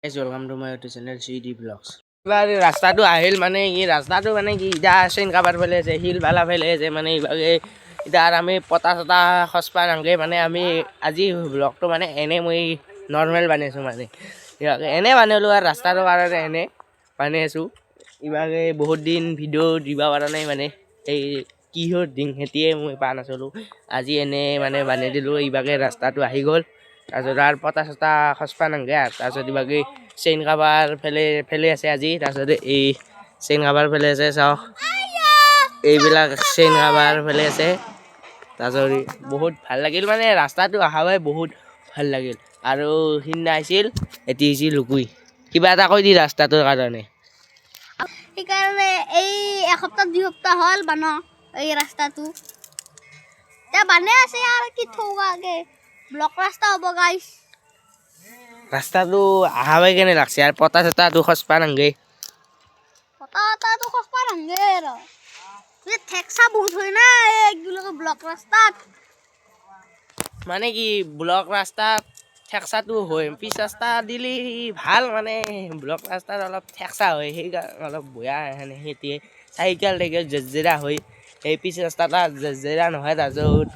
Guys, welcome to my YouTube channel CD Vlogs. এইবাৰ ৰাস্তাটো আহিল, মানে কি ৰাস্তাটো, মানে কি এতিয়া চেইন কাবাৰ ফেলে আছে, শিল বালা ফেলে আছে। মানে ইভাগে এতিয়া আৰু আমি পতা চতা খচপা নাংগে। মানে আমি আজি ব্লগটো মানে এনেই মই নৰ্মেল বনাইছোঁ, মানে ইভাগে এনে বনালোঁ আৰু ৰাস্তাটোৰ কাৰণে এনে বনাই আছোঁ। ইভাগে বহুত দিন ভিডিঅ' দিব পৰা নাই, মানে এই কিহৰ দিন সেইটোৱে মই পোৱা নাছিলোঁ। আজি এনে মানে বনাই দিলোঁ। ইভাগে ৰাস্তাটো আহি গ'ল, তাৰপিছত আৰু পতা চতা খচপা নাংগে আৰু। তাৰপিছত ইভাগে চেইন কাভাৰ ফেলে ফেলে আছে আজি। তাৰপিছত এই চেইন কাভাৰ ফেলে আছে, চাওক, এইবিলাক চেইন কাভাৰ ফেলে আছে। তাৰপিছত বহুত ভাল লাগিল, মানে ৰাস্তাটো অহাই বহুত ভাল লাগিল। আৰু সিদিনা আহিছিল, এটি আহিছিল লুকুই কিবা এটা কৈ দি ৰাস্তাটোৰ কাৰণে। সেইকাৰণে এই এসপ্তাহ 2 সপ্তাহ হ'ল বান এই ৰাস্তাটো এতিয়া বানে আছে আৰু কি থৌগাকে ব্লক ৰাস্তা হ'ব গাইছ। ৰাস্তাটো আহাবাই কেনে লাগছে আৰু পতা চতাটো খচপা নাংগে? পতা পতাটো খসপা নাংগে আৰু এই ঠেকচা বহুত হয় না এইগুলোকে ব্লক ৰাস্তাত। মানে কি ব্লক ৰাস্তাত ঠেকচাটো হয়, পিচ ৰাস্তা দিলে ভাল। মানে ব্লক ৰাস্তাত অলপ ঠেকচা হয়, সেইকাৰণে অলপ বেয়া। সেনে সেইটোৱে চাইকেল টাইকেল জেজেৰা হয়, এই পিচ ৰাস্তাত জেজেৰা নহয়। তাৰপিছত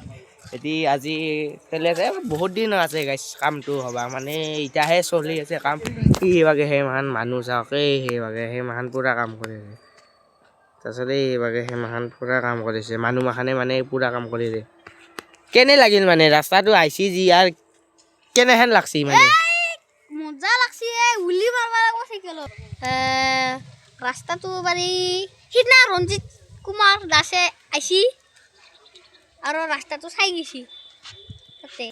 এটি আজি চলি আছে, বহুত দিন আছে গাইছ কামটো হ'বা, মানে এতিয়াহে চলি আছে কাম। সেইভাগে সেইমাহান মানুহ চাওক, এই সেইভাগে সেইমাহান পূৰা কাম কৰিছে। তাৰপিছত এইভাগে সেইমাহান পূৰা কাম কৰিছে, মানুহ মাখানে মানে পূৰা কাম কৰিছে। কেনে লাগিল মানে ৰাস্তাটো আহিছি যি আৰু কেনেহেন লাগছি মানে? মজা লাগছি, এই উলি মাৰবা লাগব চাইকেলত। ৰাস্তাটো বাৰী সিদিনা ৰঞ্জিত কুমাৰ দাসে আইছি আৰু ৰাস্তাটো চাই গৈছি তাতে।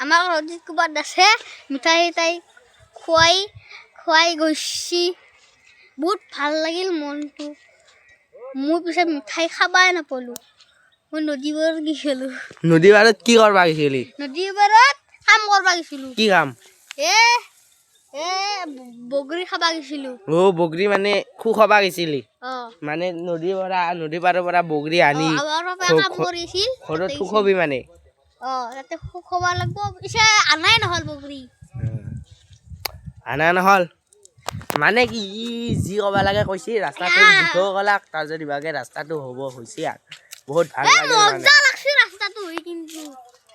আমাক ৰঞ্জিত কুমাৰ দাসে মিঠাই চিঠাই খুৱাই খুৱাই গৈছি, বহুত ভাল লাগিল মনটো। মোৰ পিছত মিঠাই খাবাই নাপালোঁ, মই নদী পাৰত গৈছিলোঁ। নদী পাৰত কি কৰবা গৈছিলি? নদী পাৰত কাম কৰবা গৈছিলোঁ। কি কাম? এ এ বগৰী খাবা গৈছিলোঁ। অ' বগৰী মানে খুখাবা গৈছিলি? অ। মানে নদীৰ পৰা, নদী পাৰৰ পৰা বগৰী আনি আমাৰ বাপাই কাম কৰিছিল ঘৰত তাতে। শুকাবি মানে? অ, তাতে শুকাব লাগব। পিছে আনাই নহ'ল বগৰী। আনা নহ'ল মানে কি, ই যি ক'ব লাগে কৈছি, ৰাস্তাটো দীঘল কলাক। তাৰপিছত ইভাগে ৰাস্তাটো হ'ব হৈছে আৰু বহুত ভাল এ লাগিল মানে। মজা লাগছে ৰাস্তাটো হৈ কিন্তু।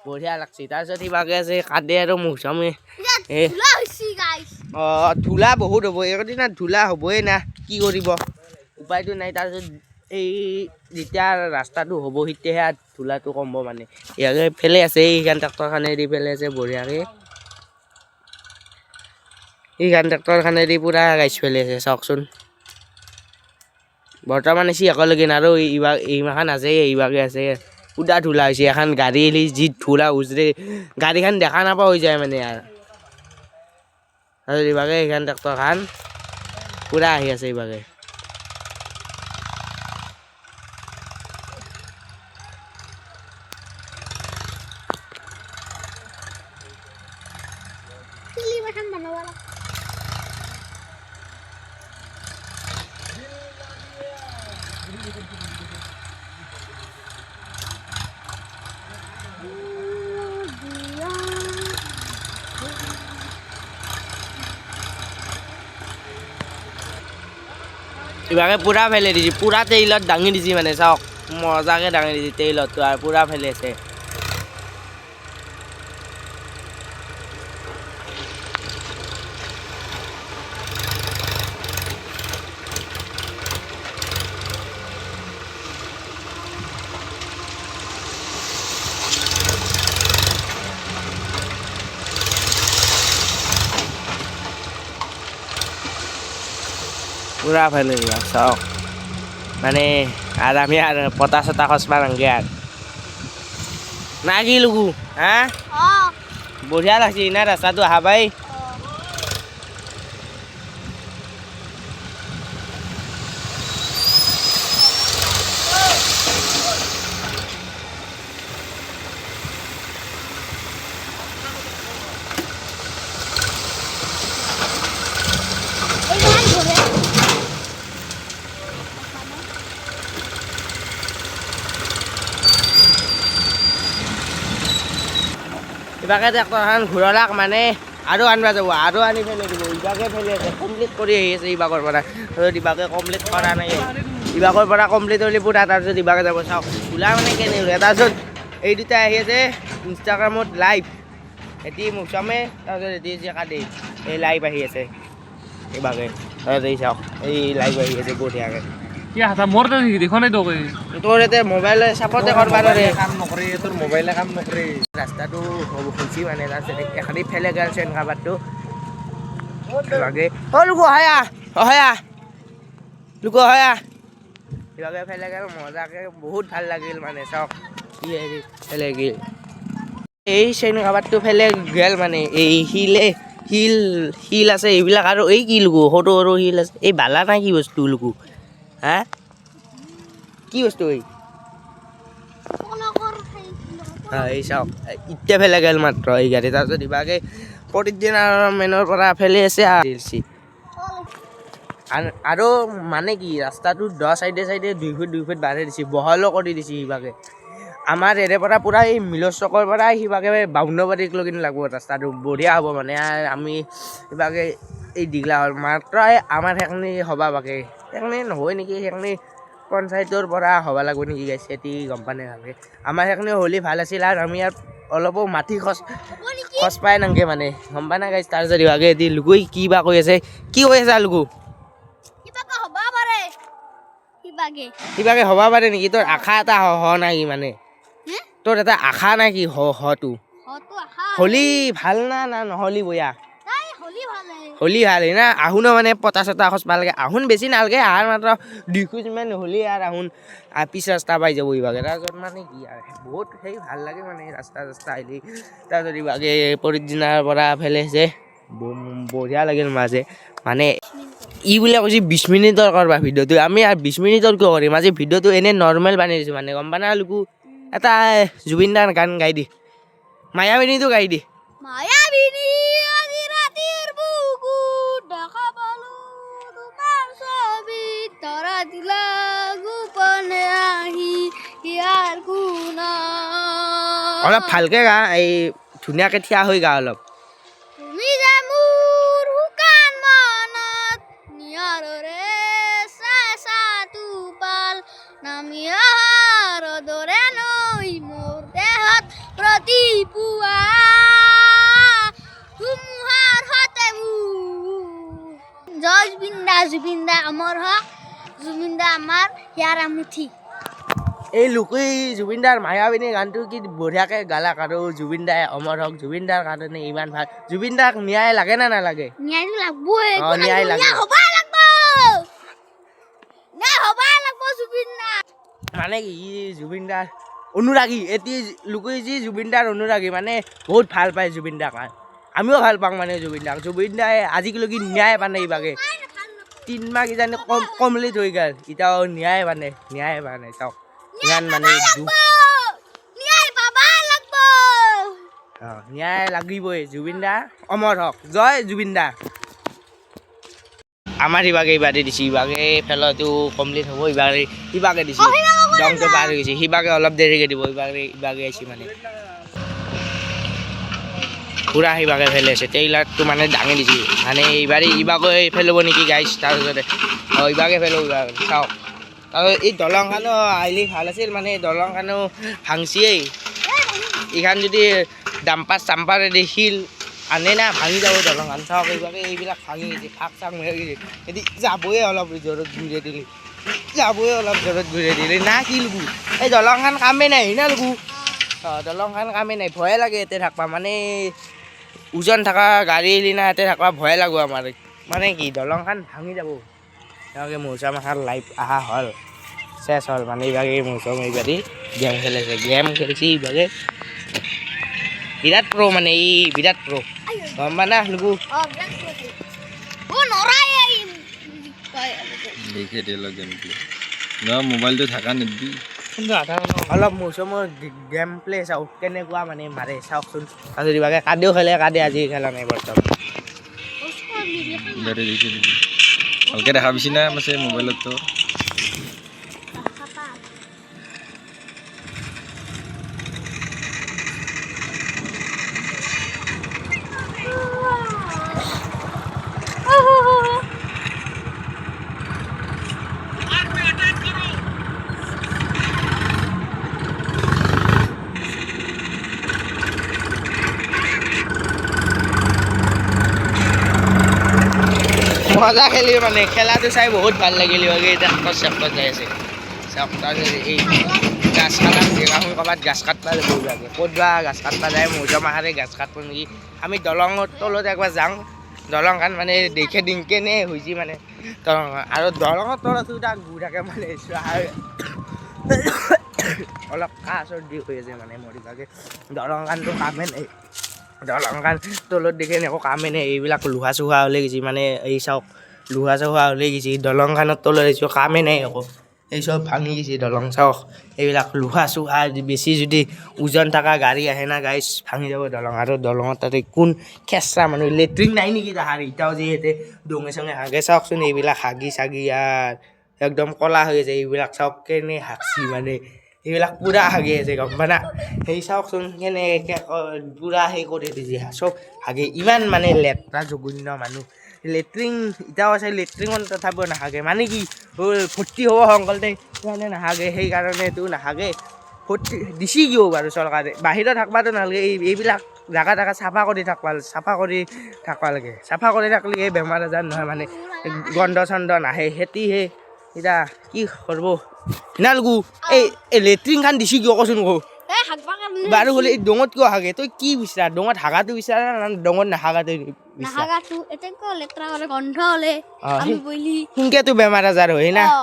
বঢ়িয়া লাগছি। তাৰপিছত ইভাগে আছে কাদে আৰু মৌচুমী। এতিয়া এ। ধূলা হৈছে গাইছ। অঁ, ধূলা বহুত হ'ব এইকেইদিন, ধূলা হ'বই না, কি কৰিব, উপায়টো নাই। তাৰপিছত এই যেতিয়া ৰাস্তাটো হ'ব তেতিয়াহে আৰু ধূলাটো কমব। মানে ইয়াতে ফেলে আছে, এইখন ট্ৰেক্টৰখনেদি ফেলে আছে বঢ়িয়াকে। এইখন ট্ৰেক্টৰখনেদি পূৰা গাইছ ফেলি আছে, চাওকচোন। বৰ্তমান এছি একেলগে আৰু ইভাগ এইমাখান আছে, এইভাগে আছে, পুৰা ধূলা হৈছে। এখন গাড়ী এলি যি ধূলা উজৰে গাড়ীখন দেখা নাপা হৈ যায় মানে আৰু। তাৰপিছত ইভাগে এইখন ট্ৰেক্টৰখন পূৰা আহি আছে ইভাগে। ফিল্ম এখন বনাব লাগব। ইভাগে পূৰা ফেলে দিছে, পূৰা তেইলত দাঙি দিছে, মানে চাওক, মজাকে দাঙি দিছে তেইলতটো আৰু পূৰা ফেলি আছে। পূৰা ফেলে দিবা, চাওক। মানে আৰু আমি আৰু পতা চতা খচবা নাংগে আৰু না কি লুকু হা? অ। বঢ়িয়া লাগছে না ৰাস্তাটো অহা পাই? অ। এইখন ধৰে। কিবাকে ট্ৰেক্টৰখন ঘূৰলাক মানে। আৰু আনবা যাব, আৰু আনি ফেলে দিব। ইবাগে ফেলি আছে, কমপ্লিট কৰি আহি আছে ইবাগৰ পৰা। তাৰপিছত ইবাগে কমপ্লিট কৰা নাই, ইবাগৰ পৰা কমপ্লিট হ'লে পুৰা তাৰপিছত ইবাগে যাব। চাওক ওলা মানে কেনে ওলা। তাৰপিছত এই দুটা আহি আছে ইনষ্টাগ্ৰামত লাইভ, এটি মৌচামে, তাৰপিছত এটি যে কাটি এই লাইভ আহি আছে ইবাগে। তাৰপিছত এই চাওক এই লাইভ আহি আছে বঢ়িয়াকৈ। কি হাতা মোৰ দেখা নাই তোক। তোৰ এতিয়া মোবাইলে চাপৰ্টে কৰবা নোৱাৰে, কাম নকৰে, তোৰ মোবাইলে কাম নকৰে। ৰাস্তাটো হৈছে মানে। তাৰপিছত এখানি ফেলে গেল চেন কাবাৰটো লাগে। অ লোক হায়া অহায়া লোক হায়া ইভাগে ফেলে গেল মজাকে, বহুত ভাল লাগিল মানে। চাওক কি হেৰি ফেলে গেল, এই চেইন কাবাৰটো ফেলে গেল মানে। এই শিলে শিল শিল আছে এইবিলাক, আৰু এই কি লোকো সৰু সৰু শিল আছে। এই বালা নাই কি বস্তু লোকো, হা কি বস্তু এই? এই চাওক এতিয়া ফেলে গেল মাত্ৰ এই গাড়ী। তাৰপিছত ইভাগে প্ৰতিদিন মেনৰ পৰা ফেলি আছে। আৰু মানে কি ৰাস্তাটো দহ চাইডে চাইডে 2 ফুট 2 ফুট বাঢ়াই দিছে, বহলো কৰি দিছে সিভাগে। আমাৰ এৰে পৰা পূৰা এই মিলৰ চকৰ পৰা সিভাগে বাউণ্ডবাৰীক লগিন লাগব ৰাস্তাটো, বঢ়িয়া হ'ব মানে। আমি সিভাগে এই দীঘলা হ'ল মাত্ৰ আমাৰ সেইখিনি হ'বা বাকী, সেইখিনি নহয় নেকি, সেইখিনি পঞ্চায়তৰ পৰা হ'ব লাগিব নেকি গাইছে, সেতি গম পোৱা নাই ভালকৈ। আমাৰ সেইখিনি হ'লে ভাল আছিল, আৰু আমি ইয়াত অলপো মাটি খচ খচ পাই নাংগে মানে, গম পা নাই গাইছ। তাৰপিছত ইভাগে এটি লুকুই কি বা কৈ আছে, কি কৈ আছে লুকু? কিবাকে হ'ব পাৰে নেকি? তোৰ আশা এটা হ নাই কি মানে, তোৰ এটা আশা নাই কি হটো হলি ভাল না না নহলি বয়া? হলি ভাল না আহোনো মানে পতা চতা খচবা লাগে, আহোন বেছি নালাগে, আহাৰ মাত্ৰ 2 খোজমান হলি আৰু আহোন পিছ ৰাস্তা পাই যাব ইভাগে। তাৰপিছত মানে কি আৰু বহুত সেই ভাল লাগে মানে ৰাস্তা চাস্তা আহিলি। তাৰপিছত ইভাগে পৰিদিনাৰ পৰা ফেলেছে, বঢ়িয়া লাগিল মাজে মানে। ই বোলে কৈছে 20 মিনিটৰ কৰবা ভিডিঅ'টো, আমি আৰু 20 মিনিটৰ কিয় কৰিম? আজি ভিডিঅ'টো এনেই নৰ্মেল বনাই দিছোঁ মানে, গম পা না লুকু? এটা জুবিন দাৰ গান গাই দি, মায়াবিনীটো গাই দি। মায়াবিনী আজি ৰাতিৰ বুকুত দেখা পালো তোমাৰ ছবি, ধৰা দিলা গোপনে আহি ইয়াৰ কোণত। অলপ ভালকে গা, এই ধুনীয়াকে থিয়া হৈ গা অলপ। তুমি যে মোৰ শুকান মনত নিয়ৰৰে চেঁচা টোপাল, নামি অহাৰ দৰে নৈ মোৰ দেহত প্ৰতিপুৱা, ধুমুহাৰ সতে মোৰ। জয় জুবিন দা, জুবিন দা অমৰ হওক, জুবিন দা আমাৰ হিয়াৰ আমঠি। এই লুকুই জুবিন দাৰ মায়াবিনী গানটো কি বঢ়িয়াকে গালাক, আৰু জুবিন দাই অমৰ হওক, জুবিন দাৰ কাৰণে ইমান ভাল। জুবিন দাক ন্যায় লাগে না নালাগে? ন্যায়টো লাগবই। অ, ন্যায় লাগে। ন্যায় হ'বই লাগব, ন্যায় হ'বই লাগব জুবিন দা। মানে কি ই জুবিন দাৰ অনুৰাগী, এটি লুকুই যি জুবিন দাৰ অনুৰাগী মানে বহুত ভাল পায় জুবিন দাক, আমিও ভাল পাওঁ মানে জুবিন দাক। জুবিন দাই আজিলৈকে ন্যায় পোৱা নাই, ইভাগে 3 মাহ কিজানি কম কমপ্লিট হৈ গ'ল, এতিয়াও ন্যায় পোৱা নাই, ন্যায় পোৱা নাই। চাওক ইমান মানে দুখ। ন্যায় পাবা লাগব। অ, ন্যায় লাগিবই, জুবিন দা অমৰ হওক, জয় জুবিন দা। আমাৰ ইভাগে ইবাৰে দিছে, ইভাগে ফেলটো কমপ্লিট হ'ব, ইবাৰে সিবাগে দিছে, দংটো পাৰ হৈ গৈছে, সিবাগে অলপ দেৰিকে দিব, ইবাগে ইবাগে আহিছে মানে পুৰা সিবাগে ফেলে আছে, ট্ৰেইলাৰটো মানে দাঙি দিছে মানে। এইবাৰে ইবাগে ফেলব নেকি গাইছ? তাৰপিছতে অঁ ইবাগে ফেলব, ইবাগে চাওক। আৰু এই দলংখনো আহিলে ভাল আছিল মানে, এই দলংখনো ভাংচিয়েই। এইখন যদি ডাম্পাৰ চাম্পাৰেদি শিল আনে না, ভাঙি যাব দলংখন। চাওক এইভাগে এইবিলাক ভাঙি গৈছে, ফাক চাক মাৰি গৈছে। এদি যাবই অলপ জোৰত ঘূৰাই দিলে, যাবই অলপ জোৰত ঘূৰাই দিলে না কি লগু। এই দলংখন কামেই নাই না লগু, অঁ দলংখন কামেই নাই, ভয়ে লাগে ইয়াতে থাকবা মানে। ওজন থকা গাড়ী না ইয়াতে থাকবা ভয়ে লাগব আমাৰ, মানে কি দলংখন ভাঙি যাব। তেওঁলোকে মৌচুম অহাৰ লাইভ অহা হ'ল, চেচ হ'ল মানে। এইভাগে মৌচুম এইবাৰি গেম খেলিছে, গেম খেলিছে এইভাগে, বিৰাট প্ৰ' মানে, ই বিৰাট প্ৰ' গম পা না লুকু? অ নৰাই। দেখে দিল গেমটো ন, মোবাইলটো থাকা নিদিবি। অলপ মৌচুমৰ গেম প্লে চাওক কেনেকুৱা মানে মাৰে চাওকচোন। তাৰপিছত ইভাগে কাদেও খেলে, কাদে আজি খেলা নাই বৰ্তমান। দে দেখি দিবি, ভালকে দেখা পাইছি না পাছে মোবাইলত তোৰ। মজা খেলি মানে খেলাটো চাই বহুত ভাল লাগিল। ইভাগে এতিয়া ট্ৰেক্টৰ চেক্টৰ যাই আছে। চাওক, তাৰপিছত এই গাছ কাটা জেগাখন, ক'ৰবাত গাছ কাটবা যাব লাগে। ক'ত বা গাছ কাটবা যায়? মৌজা মাহাৰে গাছ কাটব নেকি? আমি দলঙৰ তলত একবাৰ যাওঁ। দলংখন মানে দেখে দিম কেনে হৈছে মানে দলং। আৰু দলঙৰ তলতো এটা গু থাকে মানে অলপ কাহ চৰ্দি হৈ আছে মানে মোৰ। ইভাগে দলংখনটো কামে নাই। দলংখন তলত দেখি একো কামে নাই। এইবিলাক লোহা চোহা ওলাই গৈছে মানে। এই চাওক, লোহা চোহা ওলাই গৈছে। দলংখনৰ তলত আহিছোঁ, কামে নাই একো। এই চব ভাঙি গৈছে দলং। চাওক, এইবিলাক লোহা চোহা বেছি যদি ওজন থকা গাড়ী আহে না গাইছ, ভাঙি যাব দলং। আৰু দলঙত তাতে কোন খেচৰা মানুহ, লেট্ৰিন নাই নেকি তাহাৰ? এতিয়াও যে ইয়াতে দঙে চঙে হাগে। চাওকচোন, এইবিলাক হাগি চাগি আৰু একদম ক'লা হৈ আছে। এইবিলাক চাওক, কেনে হাগছি মানে। এইবিলাক পূৰা হাগি আছে, গম পা না? সেই চাওকচোন, কেনেকৈ পূৰা সেই কৰি দিছে। চব হাগে। ইমান মানে লেতেৰা জঘন্য মানুহ। লেট্ৰিন এতিয়াও আছে, লেট্ৰিনত তথাপিও নাহাগে। মানে কি ভৰ্তি হ'ব সংকলতে, সেইকাৰণে নাহাগে। সেইকাৰণেতো নাহাগে। ভৰ্তি দিছি কিয় বাৰু চৰকাৰে? বাহিৰত থাকবাতো নালাগে। এইবিলাক জাগা জাগা চাফা কৰি থাকবা লাগে। চাফা কৰি থাকিলে এই বেমাৰ আজাৰ নহয় মানে, গন্ধ চন্ধ নাহে। সেতিহে এতিয়া কি কৰিব নালগু। এই লেট্ৰিনখান দিছি কিয়, কচোন কৌ? এই হাগবা কাৰণে। বাৰু হ'লে এই দঙত কিয় হাগে? তই কি বিচাৰা? দঙত হাগাটো বিচাৰা না দঙত নাহাগাটো বিচাৰা? নাহাগাটো। এতিয়া কিয় লেতেৰা কৰে, গন্ধ হ'লে আমি বইলি সেনকেতো বেমাৰ আজাৰ হয় না। অ।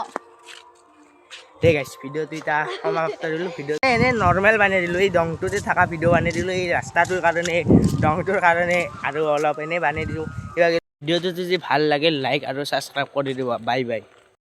ঠিক আছে, ভিডিঅ'টো এতিয়া সমাপ্ত দিলোঁ। ভিডিঅ' এনেই নৰ্মেল বনাই দিলোঁ। এই দংটোতে থকা ভিডিঅ' বনাই দিলোঁ। এই ৰাস্তাটোৰ কাৰণে, দংটোৰ কাৰণে আৰু অলপ এনেই বনাই দিলোঁ। কিবা ভিডিঅ'টো যদি ভাল লাগে, লাইক আৰু ছাবস্ক্ৰাইব কৰি দিব। Bye bye.